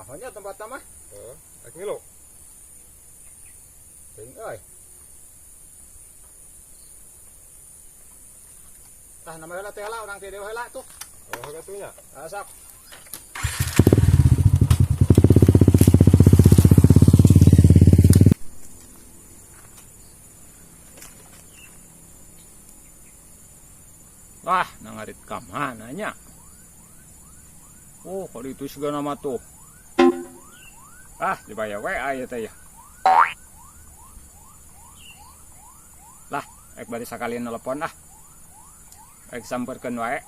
Nyahonya tempat mah. Heeh, rek ngilu. Teuing euy. Tah nama heula teh heula urang teh dewa heula tuh. Oh, katuh nya. Ah, sok. Wah, nangarit ka mana nya? Oh, kalau itu segala nama tuh. Ah, dibayar WA ya teh ya. Lah, ek bari sakali nelpon ah. Ek samperkeun wae.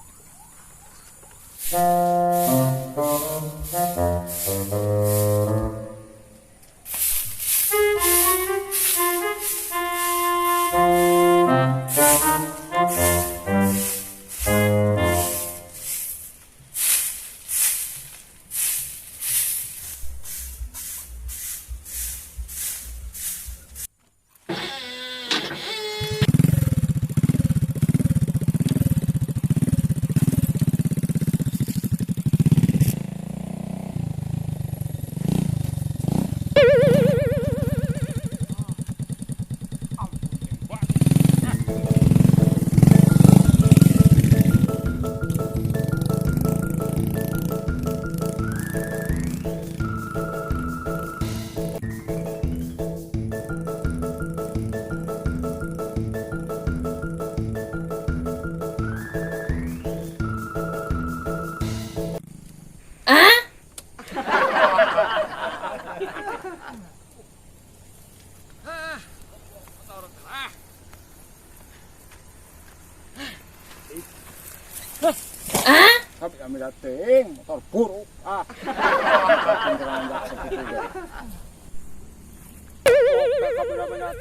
Tapi ambil dating motor buruk ah.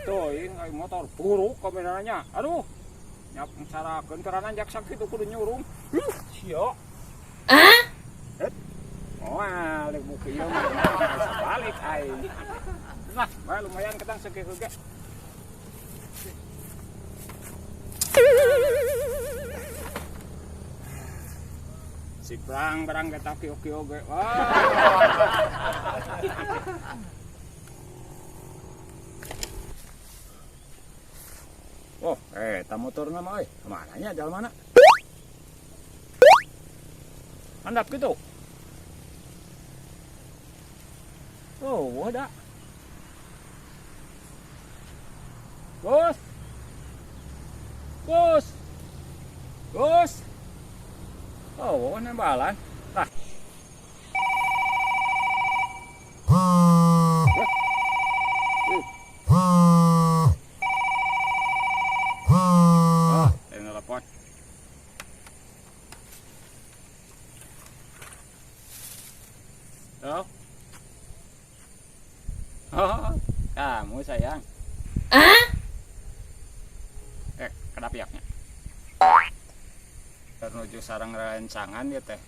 Teuing motor buruk kameranya. Aduh. Nyap sarakeun karana jaksa kitu kudu nyurung. Sia. Ah? Moal buku ieu mah balik aing. Nah, bae lumayan ketang sakitu ge. Si perang barang kita kio-kio ge. Wah. Oh, ta motorna mah euy. Kemana nya jalan mana? Handap gitu. Oh, ada. Bos. Bos. Bos. Oh, nembalan. Tah. Ah, telepon. Oh. Oh, kamu sayang. Ah? Kedap yaknya. Menuju sarang rencangan ya teh.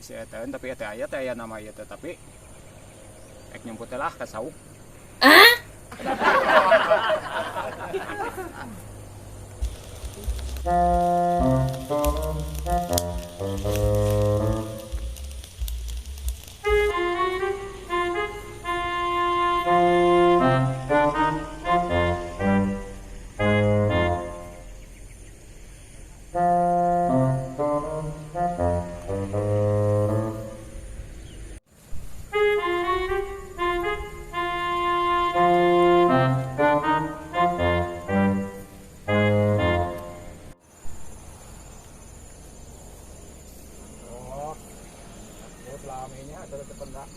Isi eta tapi teh aya teh aya nama ieu teh tapi ek nyemput teh lah ka sauk. Ah? Oh, laminya ada tependak.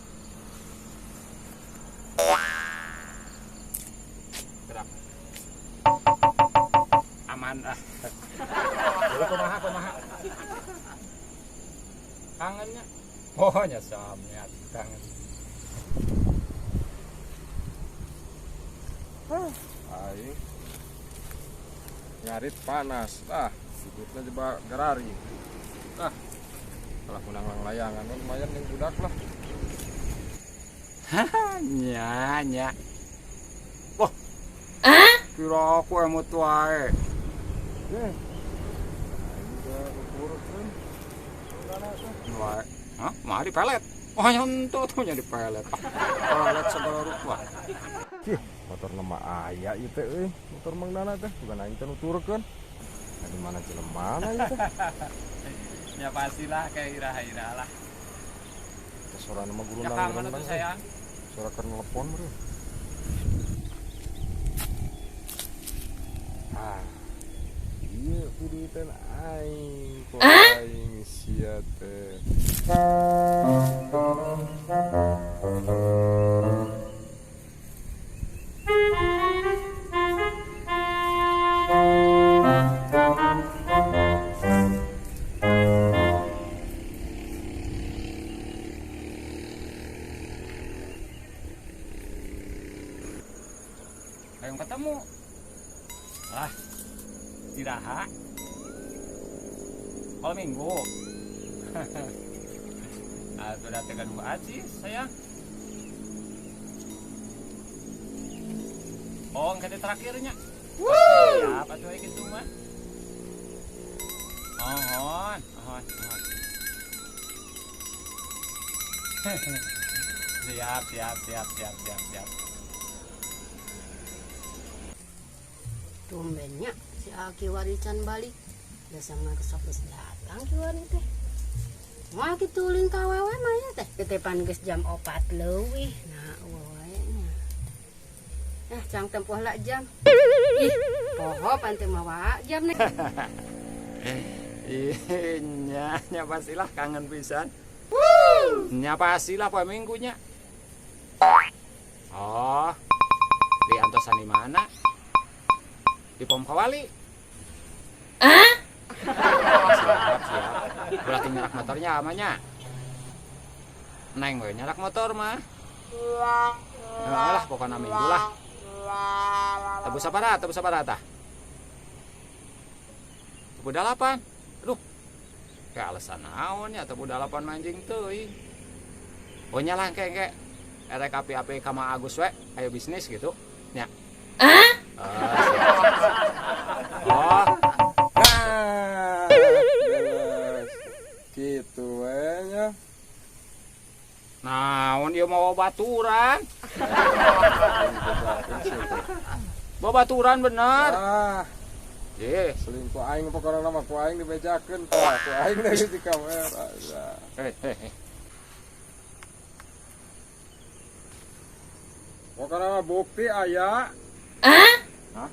Gerak. Aman ah. Jadi kumaha kumaha. Kangennya. Oh, nya samnya kangen. Aing ngarit panas. Ah, hidupnya coba gerari. Ah. Kalau menang layangan lumayan yang budak lah. Nya nya. Wah. Ah? Kira aku emot wae. Wae. Hah? Mah di pelet. Oh, yang tuh nya dipelet. Pelet segala rupa. Cih, motor nama aya ieu teh euy. Motor Mang Dana teh bukan aing teh nuturkeun. Di mana jelemana ieu teh? Ya pastilah kayak ira-ira lah. Teh suara nama guru Ya kangen tuh sayang. Suara keur nelpon bro. Ah. Iya, kudu teh aing, ku aing sia teh. Ayo ketemu. Lah, iraha. Kalau minggu. Atuh da teh gaduh aci sayang. Oh, engke teh terakhirnya. Siap atuh kitu mah. Mohon, mohon, mohon. Siap, siap, siap, siap, siap, siap. Tumbennya si Aki wari can balik. Biasa mah kesok geus datang kiwari teh. Mah kitu ulin ka awewe mah ya teh. Ketepan geus jam 4 leuwih. Nah, wae nya. Nah, cang tempoh lah jam. Ih, poho pan teu mawa jam nih. Ih, nya, nya pastilah kangen pisan. Nya pastilah poe minggunya. Oh, di antosan di mana? Di Pom Kawali. Hah? Siap, siap. Berarti nyarak motornya amanya. Neng we nyarak motor mah. Nah, lah pokoknya minggu lah. Tebu sabaraha, tebu sabaraha tah? Tebu 8. Aduh. Kayak alasan naon ya tebu 8 mancing teuing. Oh nyalah engke erek api-api ka Agus we, ayo bisnis gitu. Nya. Hah? Siap, siap, siap. Oh. Nah, beres. Gitu we nya. Naon ieu mau baturan? Babaturan bener. Ah. Ye, selingkuh aing pokokna mah ku aing dibejakeun tah, ku aing deui di kamera. Eh. Pokokna mah bukti aya. Hah?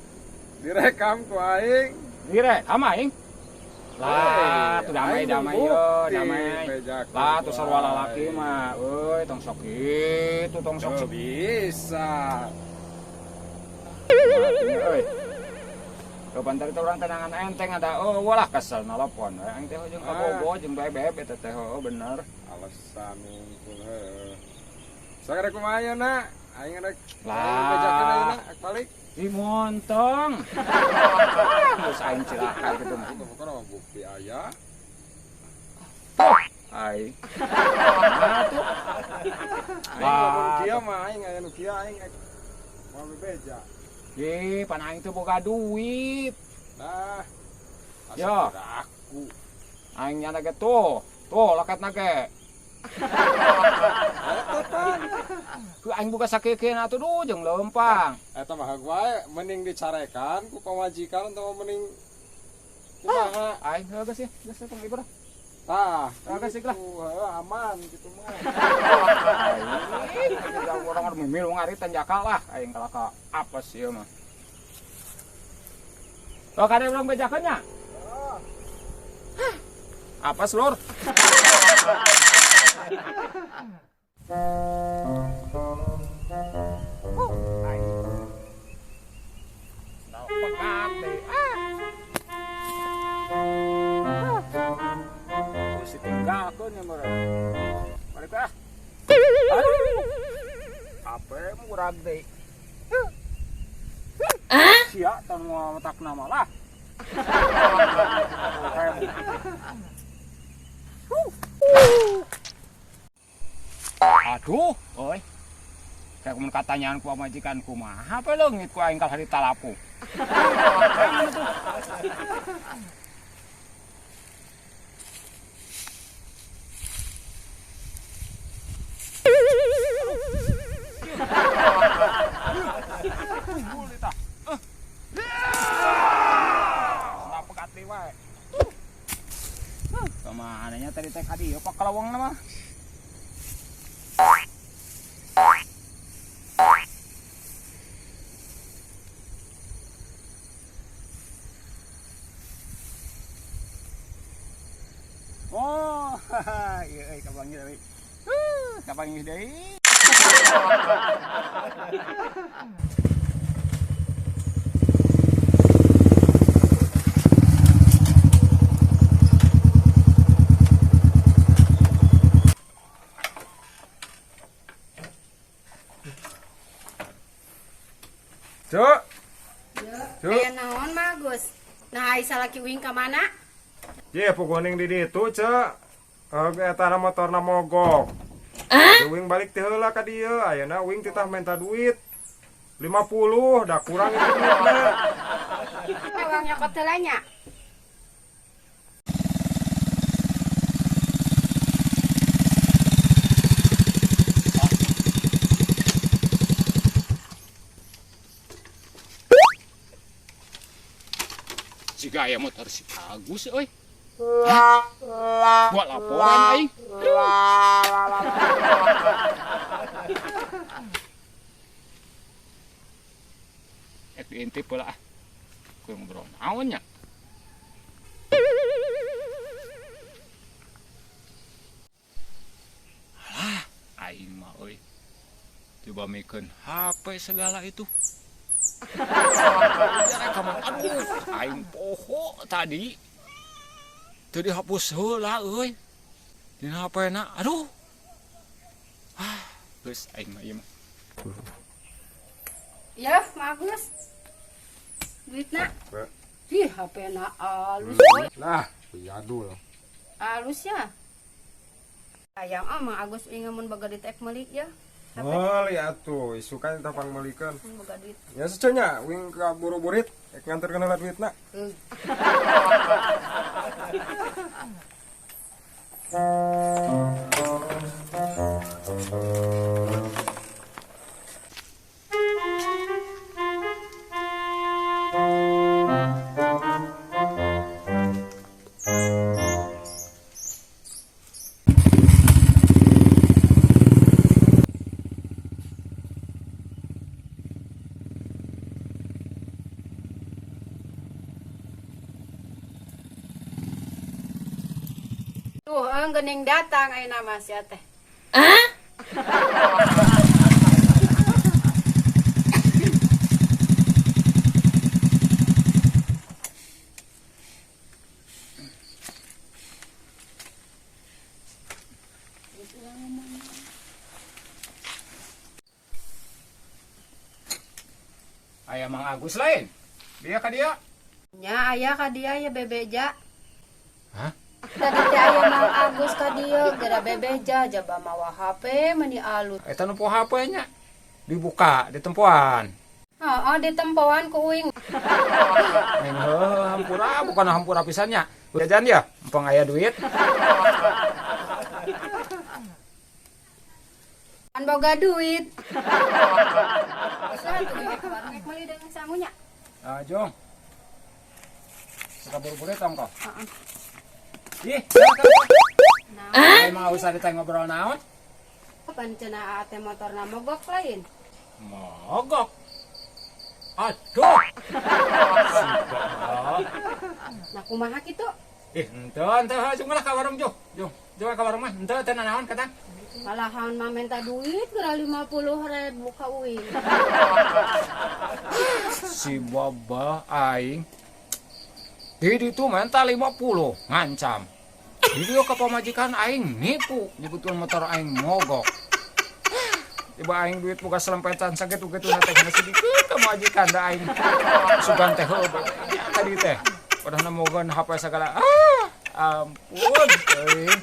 Direkam ku aing. Direkam aing? Lah, tuh damai damai yo, damai. Lah, tuh sarua lalaki mah, euy tong sok kitu, tong sok bisa. Euy. Kapan tadi orang tenangan enteng ada, oh walah kesel nelpon. Aing teh jeung kabogo jeung bebeb eta teh, oh bener. Alasan unggul heuh. Sakarek kumaha ayeuna? Aing rek lah ayeuna balik. Di montong. Geus aing cilaka kitu mah. Pokokna mah bukti aya. Aing. Nah tuh. Aing lamun kieu mah aing aya nu kieu aing moal bebeja. Ih, pan aing teu boga duit. Nah, yo. Aku. Aing nyana ge tuh. Tuh loketna ge. Ku aing boga sakekeun atuh duh jeung leumpang. Eta mah wae mending dicarekan ku pamajikan atawa mending kumaha? Aing heuh geus ya, geus tong ibrah. Tah, geus lah. Heuh aman kitu mah. Aing orang mimilu ngarit tanjaka lah aing kalaka apes ieu mah. Oh, kade urang bejakeun nya? Apes lur. Aing. Sendal pegat deh. Ah. Terus ditinggalkeun nya meureun. Balik ah. Aduh. HP murag deui. Sia tah moal matakna mah lah. Aduh, oi. Kayak mun katanyaan ku pamajikan kumaha pe leungit ku aing kalah ditalapu. mah. Oh, iya euy kapanggih deui. Kapanggih deui. Cuk. Cuk. Aya naon Mang Agus? Nah, ai salaki uing ka mana? Ye, puguning di ditu, Cek. Eta na motorna mogok. Uing balik teh heula ka dieu, ayeuna uing titah minta duit. 50, da kurang itu duitna. Uang nyokot heula nya. Jika aya motor si Agus euy. Hah? Buat laporan aing. Ek diintip heula ah. Kuy ngobrol naon nya? Alah, aing mah euy. Coba mikeun HP segala itu. Aduh, aing poho tadi. Teu dihapus heula euy. Dina HP-na, aduh. Ah, geus aing mah ieu mah. Ya, Mang Agus. Duitna. Ih, HP-na alus euy. Lah, jadul. Alus ya. Hayang ah Mang Agus uing mun boga duit ek meuli ya. Meuli atuh, isukan tah pangmeulikeun. Mun boga duit. Ya secenya uing ka buru-burit ek nganterkeun heula duitna. Tuh, geuning datang ayeuna mah sia teh. Aya Mang Agus lain. Dia ka dia. Nya aya ka dia ya bebeja. Hah? Tadi teh aya Mang Agus ka dieu geura bebeja jaba mawa HP meuni alus. Eta nu poho HP nya. Dibuka ditempoan. Heeh, ditempoan ku uing. Neng heuh hampura bukan hampura pisan nya. Jajan ya, empang aya duit. Kan boga duit. Geus lah tuh ge ka warung ek meuli deui sangunya. Ah, Jong. Suka buru-buru tong kok. Heeh. Ih, Nah, emang usah ditanya ngobrol naon? pan cenah ate motorna mogok lain. Mogok. Aduh. Si Bapak. Nah kumaha kitu? Ih, henteu henteu jung lah ka warung jung. Jung, jung ka warung mah henteu teu nanaon katang. Malahan mah minta duit geura 50.000 ka uing. Si Baba aing. Di ditu minta 50 ngancam. Di dieu ka pamajikan aing nipu nyebutkeun motor aing mogok. Tiba aing duit boga selempetan sakitu-kitu na teh masih dikeun ka majikan da aing. Sugan teh heuh tadi teh. Padahal mogoan HP segala. Ah, ampun teuing.